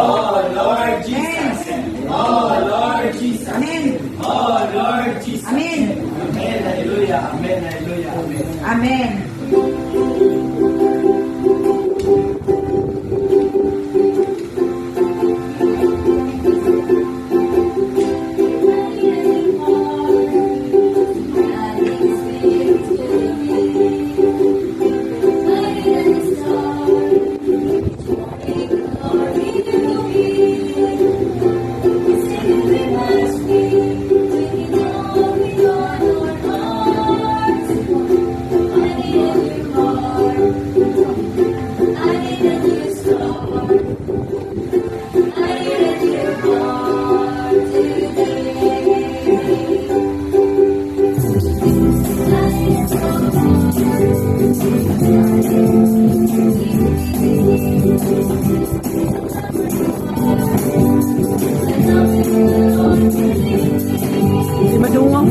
Oh Lord Jesus. Oh Lord Jesus. Amen. Oh Lord Jesus. Amen. Amen. Hallelujah. Amen. Hallelujah. Amen. Amen. Di madungog.